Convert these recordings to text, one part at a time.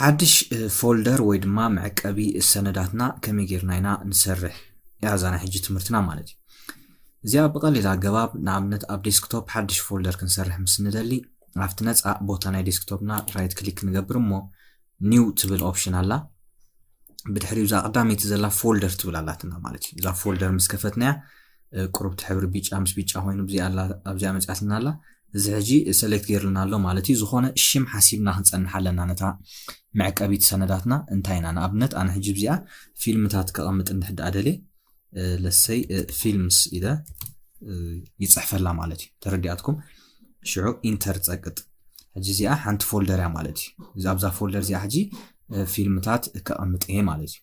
ሓድሽ ፎልደር ወይ ድማ መዕቀቢ ሰነዳትና ከመይ ጌርና ኢና ንሰርሕ እያ እዛ ናይ ሕጂ ትምህርትና ማለት እዩ። እዚኣ ብቐሊል ኣገባብ፣ ንኣብነት ኣብ ዴስክቶፕ ሓድሽ ፎልደር ክንሰርሕ ምስ ንደሊ፣ ኣብቲ ነፃ ቦታ ናይ ዴስክቶፕና ራይት ክሊክ ንገብር እሞ ኒው ትብል ኦፕሽን ኣላ። ብድሕሪኡ እዛ ቀዳመይቲ ዘላ ፎልደር ትብል ኣላትና ማለት እዩ። እዛ ፎልደር ምስ ከፈትናያ ቁሩብ ትሕብሪ ቢጫ ምስ ቢጫ ኮይኑ ኣብዚኣ መፅኣትና ኣላ። እዚ ሕጂ ሰሌክት ገይርልና ኣሎ ማለት እዩ። ዝኾነ ሽም ሓሲብና ክንፀንሕ ኣለና ነታ መዕቀቢት ሰነዳትና። እንታይ ኢና ንኣብነት ኣነ ሕጂ ኣብዚኣ ፊልምታት ከቐምጥ እንድሕር ደኣ ደልየ ለሰይ ፊልምስ ኢለ ይፅሕፈላ ማለት እዩ። ተረዲኣትኩም? ሽዑ ኢንተር ፀቅጥ። ሕጂ እዚኣ ሓንቲ ፎልደር እያ ማለት እዩ። ኣብዛ ፎልደር እዚኣ ሕጂ ፊልምታት ከቐምጥ እየ ማለት እዩ።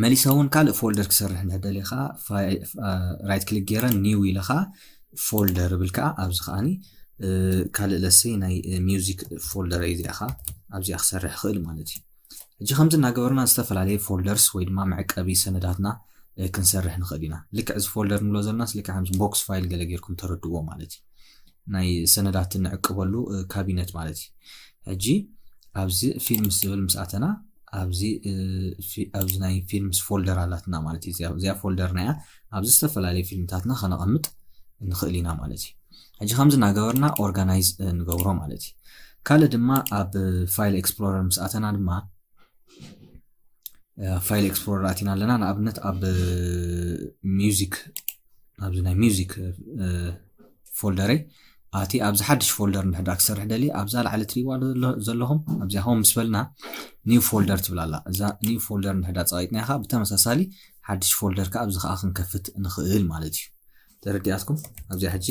መሊሰ እውን ካልእ ፎልደር ክሰርሕ እንድሕር ደልየ ከዓ ራይት ክሊክ ገይረ ኒው ኢለ ከዓ ፎልደር እብል ከዓ ኣብዚ ከዓኒ ካልእ ለሰይ ናይ ሚውዚክ ፎልደር እዚኣ ከዓ ኣብዚኣ ክሰርሕ ይኽእል ማለት እዩ። ሕጂ ከምዚ እናገበርና ዝተፈላለየ ፎልደርስ ወይ ድማ መዕቀቢ ሰነዳትና ክንሰርሕ ንኽእል ኢና። ልክዕ እዚ ፎልደር ንብሎ ዘለና ልክዕ ከምዚ ቦክስ ፋይል ገለ ጌርኩም ተረድዎ ማለት እዩ። ናይ ሰነዳት እንዕቅበሉ ካቢነት ማለት እዩ። ሕጂ ኣብዚ ፊልምስ ዝብል ምስ ኣተና ኣብዚ ናይ ፊልምስ ፎልደር ኣላትና ማለት እዩ። እዚኣ ፎልደር ናያ ኣብዚ ዝተፈላለየ ፊልምታትና ከነቐምጥ ንኽእል ኢና ማለት እዩ። ሕጂ ከምዚ እናገበርና ኦርጋናይዝ ንገብሮ ማለት እዩ። ካልእ ድማ ኣብ ፋይል ኤክስፕሎረር ምስ ኣተና ድማ ፋይል ኤክስፕሎረር ኣቲና ኣለና። ንኣብነት ኣብ ሚውዚክ ኣብዚ ናይ ሚውዚክ ፎልደረይ ኣቲ ኣብዚ ሓድሽ ፎልደር እንድሕዳ ክሰርሕ ደሊ ኣብዛ ላዕሊ ትሪዋ ዘለኹም ኣብዚኣ ኸም ምስ በልና ኒው ፎልደር ትብል ኣላ። እዛ ኒው ፎልደር እንድሕዳ ፀቂጥና ኢኻ ብተመሳሳሊ ሓድሽ ፎልደር ከዓ ኣብዚ ከዓ ክንከፍት ንኽእል ማለት እዩ። ተረዲኣትኩም? ኣብዚኣ ሕጂ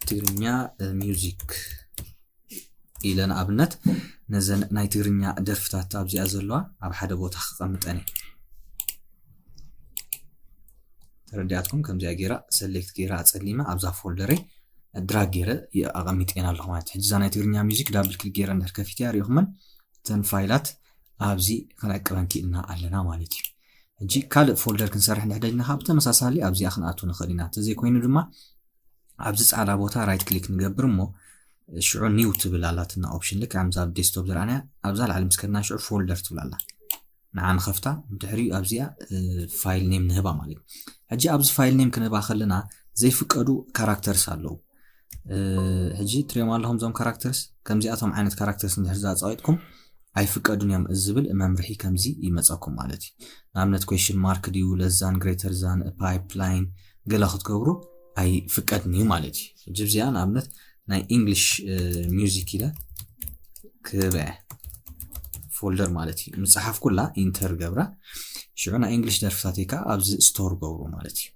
ትግርኛ ሚውዚክ ኢለ ንኣብነት ነዘን ናይ ትግርኛ ደርፍታት ኣብዚኣ ዘለዋ ኣብ ሓደ ቦታ ክቐምጠን እየ። ተረዲኣትኩም? ከምዚኣ ገይራ ሰሌክት ገይራ ኣፀሊማ ኣብዛ ፎልደረይ ድራግ ገይረ ኣቐሚጠን ኣለኹ ማለት። ሕጂ እዛ ናይ ትግርኛ ሚውዚክ ዳብል ክሊክ ገይረ እንድሕር ከፊተያ ሪኢኹመን እተን ፋይላት ኣብዚ ክንዕቅበን ክኢልና ኣለና ማለት እዩ። ሕጂ ካልእ ፎልደር ክንሰርሕ እንድሕር ደሊና ከዓ ብተመሳሳሊ ኣብዚኣ ክንኣቱ ንኽእል ኢና። እንተዘይኮይኑ ድማ ኣብዚ ፃዕዳ ቦታ ራይት ክሊክ ንገብር እሞ ሽዑ ኒው ትብል ኣላትና ኦፕሽን ልክዕ ከምዛ ኣብ ዴስክቶፕ ዝረኣናያ ኣብዛ ላዕሊ ምስ ከድና ሽዑ ፎልደር ትብል ኣላ። ንዓ ንኸፍታ ብድሕሪኡ ኣብዚኣ ፋይል ኔም ንህባ ማለት እዩ። ሕጂ ኣብዚ ፋይል ኔም ክንህባ ከለና ዘይፍቀዱ ካራክተርስ ኣለዉ። ሕጂ ትሪኦም ኣለኹም እዞም ካራክተርስ። ከምዚኣቶም ዓይነት ካራክተርስ እንድሕር ዝኣፀቂጥኩም ኣይፍቀዱን እዮም ዝብል መምርሒ ከምዚ ይመፀኩም ማለት እዩ። ንኣብነት ኩዌሽን ማርክ ድዩ ለዛን ግሬተር ዛን ፓይፕላይን ገለ ክትገብሩ ኣይፍቀድን እዩ ማለት እዩ። ሕጂ እዚኣ ንኣብነት ናይ ኢንግሊሽ ሚውዚክ ኢለ ክህበ ፎልደር ማለት እዩ። ምፅሓፍ ኩላ ኢንተር ገብራ ሽዑ ናይ ኢንግሊሽ ደርፍታተይ ከዓ ኣብዚ ስቶር ገብሩ ማለት እዩ።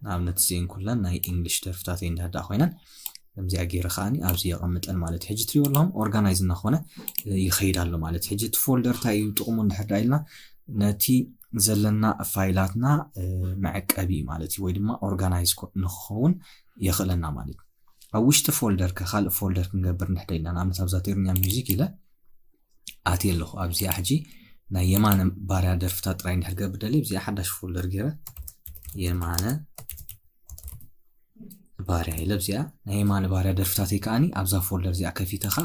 ንኣብነት እዚአን ኩለን ናይ ኢንግሊሽ ደርፍታተይ እንዳዳ ኮይነን ከምዚኣ ገይረ ከዓኒ ኣብዚ የቐምጠን ማለት እዩ። ሕጂ ትሪኦ ኣለኹም ኦርጋናይዝ እናኾነ ይኸይድ ኣሎ ማለት እዩ። ሕጂ እቲ ፎልደር እንታይ እዩ ጥቕሙ እንድሕር ዳ ኢልና ነቲ ዘለና ፋይላትና መዐቀቢ ማለት እዩ ወይ ድማ ኦርጋናይዝ ንክኸውን የኽእለና ማለት እዩ። ኣብ ውሽጢ ፎልደር ከ ካልእ ፎልደር ክንገብር እንድሕር ዳ ኢልና ንኣብነት ኣብዛ ትግርኛ ሚውዚክ ኢለ ኣትየ ኣለኹ ኣብዚኣ ሕጂ ናይ የማነ ባርያ ደርፍታት ጥራይ እንድሕር ገብር ደልየ ኣብዚኣ ሓዳሽ ፎልደር ገይረ የማነ ባርያ ኢለ ኣብዚኣ ናይ የማነ ባርያ ደርፍታተይ ከዓኒ ኣብዛ ፎልደር እዚኣ ከፊተ ከዓ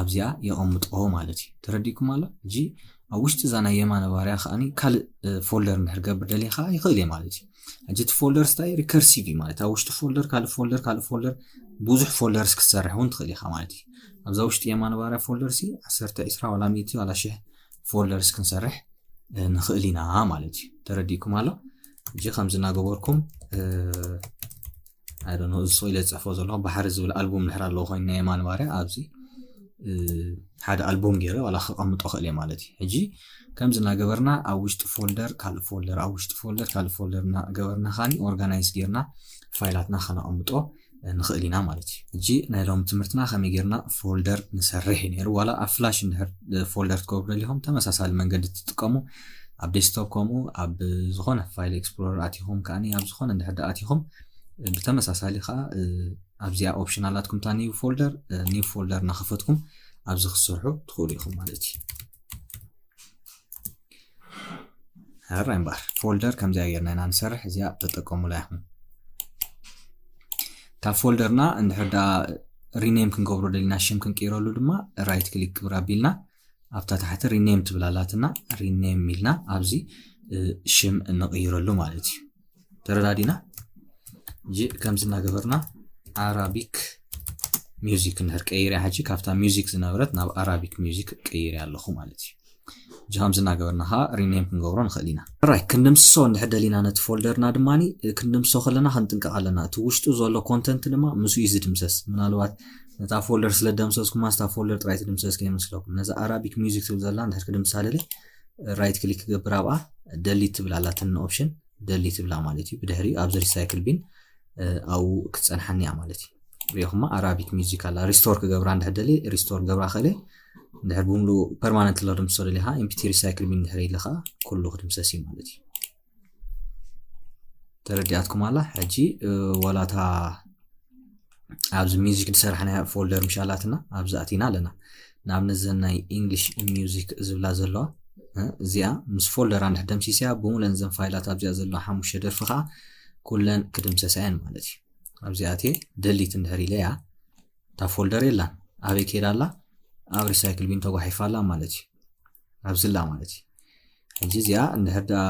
ኣብዚኣ የቐምጥኦ ማለት እዩ። ተረዲእኩም ኣሎ? ሕጂ ኣብ ውሽጢ እዛ ናይ የማነ ባርያ ከዓኒ ካልእ ፎልደር እንድሕር ገብር ደልየ ከዓ ይኽእል እየ ማለት እዩ። ሕጂ እቲ ፎልደርስ እንታይ ሪከርሲቭ እዩ ማለት ኣብ ውሽጢ ፎልደር ካልእ ፎልደር ካልእ ፎልደር ብዙሕ ፎልደርስ ክትሰርሕ እውን ትኽእል ኢኻ ማለት እዩ። ኣብዛ ውሽጢ የማነ ባርያ ፎልደርሲ ዓሰርተ ዒስራ ዋላ ሚእቲ ዋላ ሽሕ ፎልደርስ ክንሰርሕ ንኽእል ኢና ማለት እዩ። ተረዲእኩም ኣሎ? ሕጂ ከምዚ እናገበርኩም ኣይደኖ እዚ ስቕ ኢለ ዝፅሕፎ ዘለኹ ባሕሪ ዝብል ኣልቡም ድሕር ኣለዎ ኮይኑ ናይ የማነ ባርያ ኣብዚ ሓደ ኣልቡም ገይረ ዋላ ከቐምጦ ክእል እየ ማለት እዩ። ሕጂ ከምዚ እናገበርና ኣብ ውሽጢ ፎልደር ካልእ ፎልደር ኣብ ውሽጢ ፎልደር ካልእ ፎልደር እናገበርና ከዓኒ ኦርጋናይዝ ጌርና ፋይላትና ከነቐምጦ ንኽእል ኢና ማለት እዩ። ሕጂ ናይ ሎሚ ትምህርትና ከመይ ጌርና ፎልደር ንሰርሕ እዩ ነይሩ። ዋላ ኣብ ፍላሽ እንድሕር ፎልደር ትገብሩ ደሊኹም ተመሳሳሊ መንገዲ ትጥቀሙ ኣብ ዴስክቶፕ ከምኡ ኣብ ዝኾነ ፋይል ኤክስፕሎረር ኣቲኹም ከዓኒ ኣብ ዝኾነ እንድሕር ኣቲኹም ብተመሳሳሊ ከዓ ኣብዚኣ ኦፕሽን ኣላትኩም እታ ኒው ፎልደር ኒው ፎልደር እናኸፈትኩም ኣብዚ ክትሰርሑ ትኽእሉ ኢኹም ማለት እዩ። ሕራይ እምበኣር ፎልደር ከምዚኣ ጌርና ኢና ንሰርሕ። እዚኣ ተጠቀሙላ ኢኹም። ካብ ፎልደርና እንድሕር ደኣ ሪኔም ክንገብሮ ደሊና ሽም ክንቅይረሉ ድማ ራይት ክሊክ ግብር ኣቢልና ኣብታ ታሕቲ ሪኔም ትብል ኣላትና። ሪኔም ኢልና ኣብዚ ሽም እንቕይረሉ ማለት እዩ። ተረዳዲና? ከምዚ እናገበርና ኣራቢክ ሚውዚክ እንድሕር ቀይርያ ሕጂ ካብታ ሚውዚክ ዝነበረት ናብ ኣራቢክ ሚውዚክ ቀይርያ ኣለኹ ማለት እዩ። ሕጂ ከምዚ እናገበርና ከዓ ሪኔም ክንገብሮ ንኽእል ኢና። ራይ ክንድምስሶ እንድሕር ደሊና ነቲ ፎልደርና ድማ ክንድምስሶ ከለና ክንጥንቀቕ ኣለና። እቲ ውሽጡ ዘሎ ኮንተንት ድማ ምስ እዩ ዝድምሰስ። ምናልባት ነታ ፎልደር ስለ ደምሰስኩማ ስታ ፎልደር ጥራይ ትድምሰስ ከይመስለኩም። ነዛ ኣራቢክ ሚውዚክ ትብል ዘላ እንድሕር ክድምሳ ደሊ ራይት ክሊክ ክገብር ኣብኣ ደሊት ትብል ኣላትኒ ኦፕሽን ደሊት ትብላ ማለት እዩ። ብድሕሪ ኣብዚ ሪሳይክል ቢን ኣብኡ ክትፀንሓኒ እያ ማለት እዩ። ሪኢኹማ ኣራቢክ ሚውዚክ ኣላ። ሪስቶር ክገብራ እንድሕር ደሊ ሪስቶር ገብራ ከለ እንድሕር ብምሉ ፐርማነንት ሎ ድምሶ ደሊኻ ኤምፒቲ ሪሳይክል ቢን እንድሕር ኢለ ከዓ ኩሉ ክድምሰስ እዩ ማለት እዩ። ተረዲኣትኩም ኣላ። ሕጂ ዋላታ ኣብዚ ሚውዚክ ዝሰራሕናያ ፎልደር ምሻላትና ኣብዚ ኣቲና ኣለና። ንኣብነት ዘን ናይ ኢንግሊሽ ሚውዚክ ዝብላ ዘለዋ እዚኣ ምስ ፎልደራ እንድሕር ደምሲስያ ብምሉእን ዘን ፋይላት ኣብዚኣ ዘለዋ ሓሙሽተ ደርፊ ከዓ ኩለን ክድምሰሳ እየን ማለት እዩ። ኣብዚኣ እትየ ደሊት እንድሕር ኢለያ እታ ፎልደር የላን። ኣበይ ከይዳ ኣላ? ኣብ ሪሳይክል ቢን ተጓሒፋ ኣላ ማለት እዩ። ኣብዚ ኣላ ማለት እዩ። ሕጂ እዚኣ እንድሕር ደኣ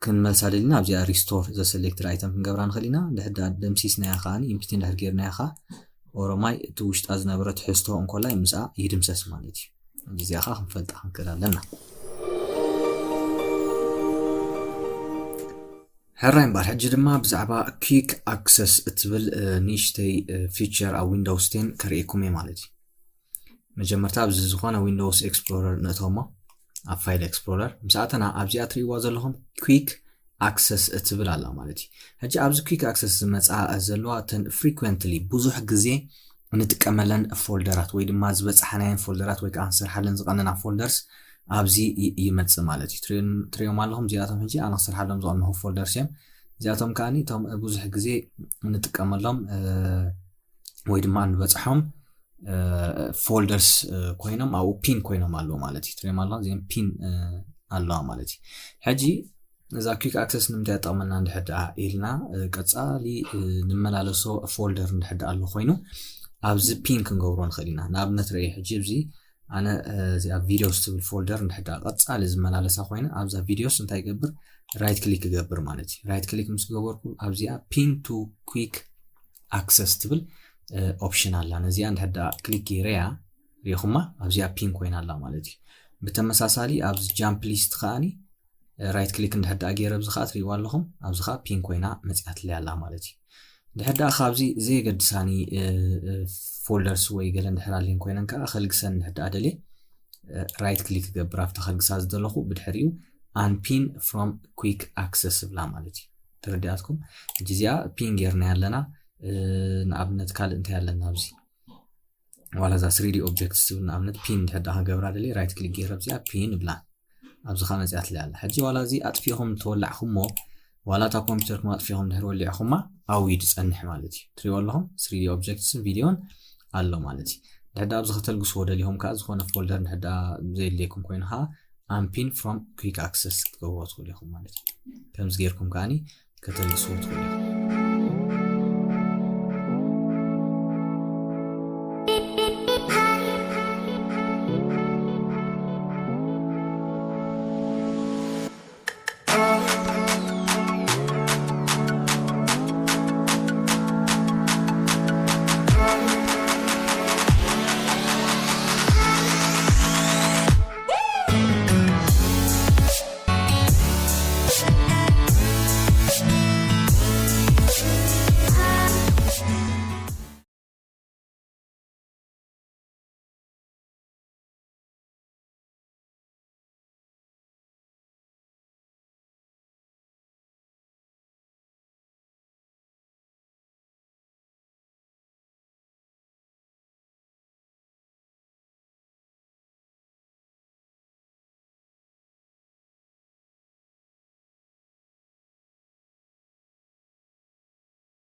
ክንመልሳ ደሊና ኣብዚኣ ሪስቶር ዘሰሌክትድ ኣይተም ክንገብራ ንኽእል ኢና። እንድሕር ደኣ ደምሲስናያ ከዓ ኢምፒቲ እንድሕር ጌርናያ ከዓ ኦሮማይ እቲ ውሽጣ ዝነበረ ትሕዝቶ እንኮላይ ምስኣ ይድምሰስ ማለት እዩ። ሕጂ እዚኣ ከዓ ክንፈልጣ ክንክእል ኣለና። ሕራይ እምበኣር ሕጂ ድማ ብዛዕባ ኩክ ኣክሰስ እትብል ንእሽተይ ፊቸር ኣብ ዊንዶውስ ቴን ከርእየኩም እየ ማለት እዩ። መጀመርታ ኣብዚ ዝኾነ ዊንዶውስ ኤክስፕሎረር ንእተሞ ኣብ ፋይል ኤክስፕሎረር ምስ ኣተና ኣብዚኣ ትርእይዋ ዘለኹም ኩክ ኣክሰስ እትብል ኣላ ማለት እዩ። ሕጂ ኣብዚ ኩክ ኣክሰስ ዝመፃ ዘለዋ እተን ፍሪኩንትሊ ብዙሕ ግዜ እንጥቀመለን ፎልደራት ወይ ድማ ዝበፃሓናየን ፎልደራት ወይ ከዓ ንሰርሓለን ዝቐነና ፎልደርስ ኣብዚ ይመፅእ ማለት እዩ። ትሪኦም ኣለኹም እዚኣቶም ሕጂ ኣነ ክሰርሓሎም ዝቐነኹ ፎልደርስ እዮም። እዚኣቶም ከዓ እቶም ብዙሕ ግዜ እንጥቀመሎም ወይ ድማ እንበፅሖም ፎልደርስ ኮይኖም ኣብኡ ፒን ኮይኖም ኣለዉ ማለት እዩ። ትሪኦም ኣለኹም እዚኦም ፒን ኣለዋ ማለት እዩ። ሕጂ እዛ ኩክ ኣክሰስ ንምንታይ ጠቕመና እንድሕር ደኣ ኢልና ቀፃሊ ንመላለሶ ፎልደር እንድሕር ደኣ ኣሎ ኮይኑ ኣብዚ ፒን ክንገብሮ ንኽእል ኢና። ንኣብነት ርእ ሕጂ እዚ ኣነ እዚኣ ቪዲዮስ ትብል ፎልደር እንድሕር ደኣ ቀፃሊ ዝመላለሳ ኮይነ ኣብዛ ቪዲዮስ እንታይ ይገብር ራይት ክሊክ ይገብር ማለት እዩ። ራይት ክሊክ ምስ ገበርኩ ኣብዚኣ ፒን ቱ ኩክ ኣክሰስ ትብል ኦፕሽን ኣላ። ነዚኣ እንድሕር ደኣ ክሊክ ገይረያ ሪኢኹማ ኣብዚኣ ፒን ኮይና ኣላ ማለት እዩ። ብተመሳሳሊ ኣብዚ ጃምፕ ሊስት ከዓኒ ራይት ክሊክ እንድሕር ደኣ ገይረ ኣብዚ ከዓ ትሪእዋ ኣለኹም ኣብዚ ከዓ ፒን ኮይና መፅያትለይ ኣላ ማለት እዩ። እንድሕር ደኣ ካብዚ ዘየገድሳኒ ፎልደርስ ወይ ገለ እንድሕር ኣልየን ኮይነን ከዓ ከልግሰን እንድሕር ደኣ ደልየ ራይት ክሊክ ገብር ኣብታ ከልግሳ ዝደለኹ ብድሕሪኡ unpin from quick access እብላ ማለት እዩ። ተረዲኣትኩም? ሕጂ እዚኣ ፒን ጌርና ኣለና። ንኣብነት ካልእ እንታይ ኣለና ኣብዚ ዋላ እዛ ስሪዲ ኦብጀክትስ ትብል ንኣብነት ፒን እንድሕር ደኣ ክገብራ ደልየ ራይት ክሊክ ገይረ ኣብዚኣ ፒን እብላ ኣብዚ ከዓ መፅያትለይ ኣላ። ሕጂ ዋላ እዚ ኣጥፊእኹም እንተወላዕኹሞ ዋላ እታ ኮምፒውተርኩም ኣጥፊእኹም እንድሕር ወሊዕኹማ ኣብኡ እዩ ዝፀንሕ ማለት እዩ። ትሪእዎ ኣለኹም ስሪዲ ኦብጀክትስን ቪድዮን ኣሎ ማለት እዩ። እንድሕር ደኣ ኣብዚ ከተልግስዎ ደሊኹም ከዓ ዝኾነ ፎልደር እንድሕር ደኣ ዘየድልየኩም ኮይኑ ከዓ unpin from quick access ክትገብርዎ ትኽእሉ ኢኹም ማለት እዩ። ከምዚ ጌርኩም ከዓኒ ከተልግስዎ ትኽእሉ ኢኹም።